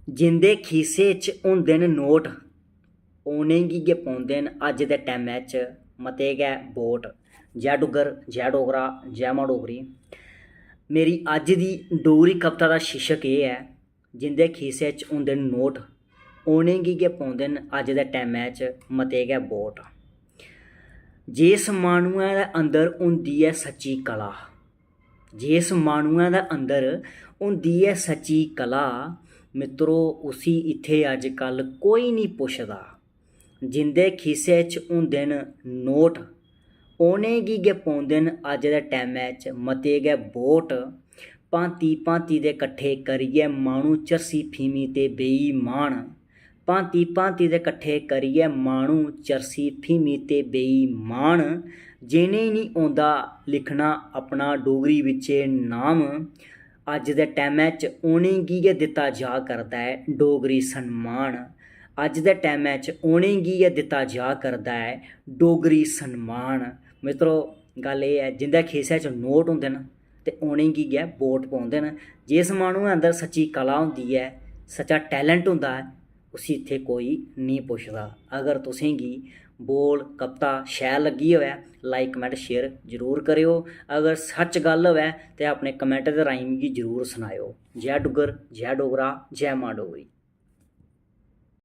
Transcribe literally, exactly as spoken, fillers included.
जिंदे खीसे च होंदे न नोट, उ'नेंगी गै पौंदे न अज्ज दे टैमै च मते गै वोट। जै डुग्गर, जै डोगरा, जै मां डोगरी। मेरी अज्ज दी डोगरी कविता दा शीर्षक एह् ऐ, जिंदे खीसे च होंदे न नोट, उ'नेंगी गै पौंदे न अज्ज दे टैमै च मते गै वोट। जिस माह्नुऐ दे अंदर होंदी ऐ सच्ची कला, जिस माह्नुऐ दे अंदर होंदी ऐ सच्ची कला, मित्रो, उसी इत्थै अजकल कोई निं पुछदा। जिंदे खीसे च होंदे न नोट, उ'नेंगी गै पौंदे न अज्ज दे टैमै च मते गै वोट। भांति भांति दे कट्ठे करियै माह्नू चरसी फीमी ते बेईमान। भांति भांति दे कट्ठे करियै माह्नू चरसी फीमी ते बेईमान। जि'नें निं औंदा लिखना अपना डोगरी बिच्चे नाम, अज्ज दे टैमै च उ'नेंगी गै दित्ता जा करदा ऐ डोगरी सन्मान। अज्ज दे टैमै च उ'नेंगी गै दित्ता जा करदा ऐ डोगरी सन्मान। मित्रो, गल्ल एह् ऐ, जिं'दे खीसै च नोट होंदे न ते उ'नेंगी गै वोट पौंदे न। जिस माह्नुऐ अंदर सच्ची कला होंदी ऐ, सच्चा टैलेंट होंदा ऐ, उसी इत्थै कोई निं पुछदा। अगर तुसेंगी बोल कविता शैल लग्गी होऐ, लाइक, कमेंट, शेयर जरूर करेओ। अगर सच्च गल्ल होऐ ते अपने कमेंट दे राहें मिगी जरूर सनाएओ। जै डुग्गर, जै डोगरा, जै मां डोगरी।